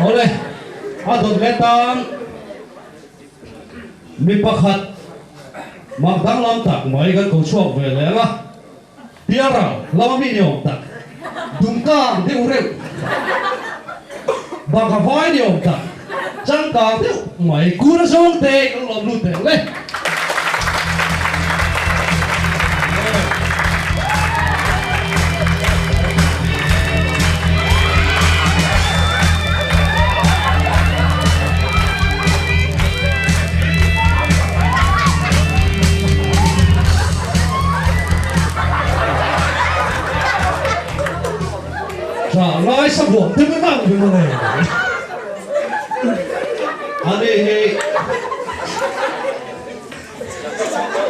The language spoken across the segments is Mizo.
Awle, a dawt leh tan mi pakhat mak danglam tak mai kan ko chhuak ve leh ang a, Piara lama mi ni awm tak, dumkang deuh reuh, baka vai ni awm tak, changkang deuh mai kura zawng te kan lawm lut teh le. Tha lai sabuak te mai vang ve mawle. Ani hi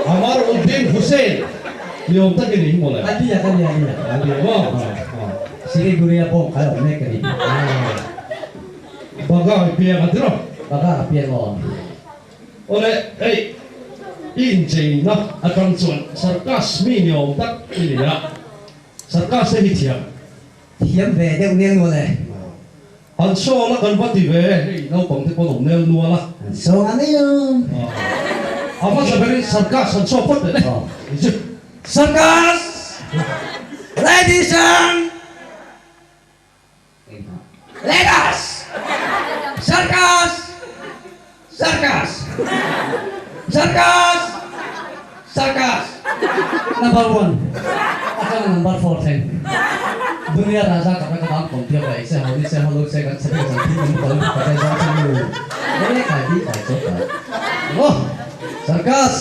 Amar Uddin Hussain ni awm tak i ni hi mawle. A nia ka nia nia. A nia maw? Siliguri a bawng kai awm mek ka ni. Baga i piang a ti rawh. Baga ka piang aw. Awle, hei i incheina atang chuan circus mi ni awm tak i ni a, circus te hi thiam. Thiam ve deuh nel nual e. Han sawn a kan va ti ve, hei naupang te pawn awm nel nual a. Han sawn a mai lo. A hmasa berin circus han saw phawt leh le. Ni chu. Circus! Ladies and. Let us! Circus! Circus! Circus! Circus! Number one atanga number four thleng Dunia Raja ka ka dam kawm thiam lai se ho ni se ho lo se kan chhe deuh zan thil kan kal ka zai zawng chu nu e kai bi kai chaw kai Oh! Circus!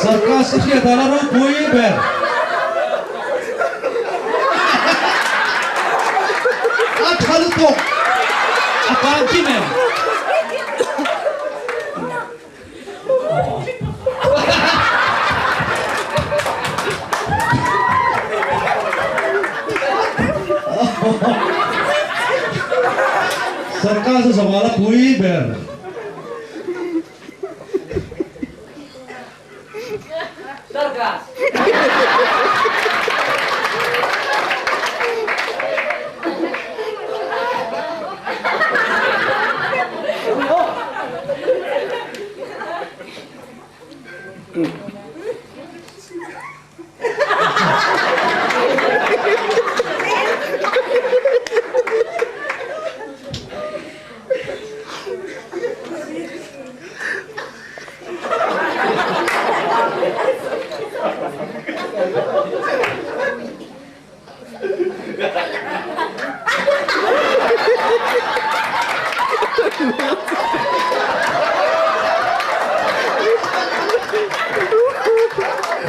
Sarkar si hriat dan a ropui ber. A tha lutuk a kang kim em? Sarkar chu zawng a la pui ber.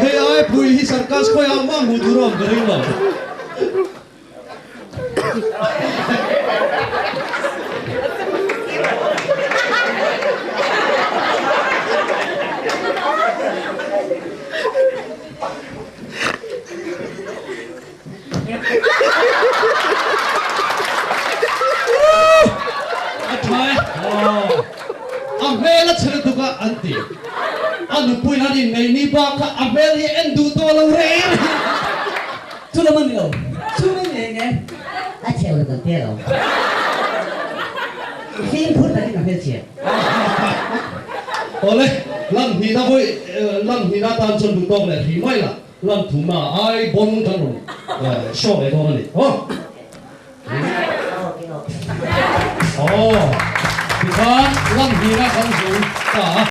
Hei ai pui hi sarkas khawi ang mah hmuh tur a awm ka ring lo. A tha e. A hmel a chhe lutuk a an ti. A nupui han innei ni bak kha a hmel hi en duh tawh lo reng. Chu lam a ni lo. Chu mai ni eng e. A chheu lo kan tia lo. Fimkhur takin a hmelchhia. Awle, lan hnihna vawi lan hnihna atan chuan duh tawk leh hrih mai la, lan thumna ai bon kan rawn show leh dawn a ni. Aw. Aw, tikhan lan hnihna kan zo ta a.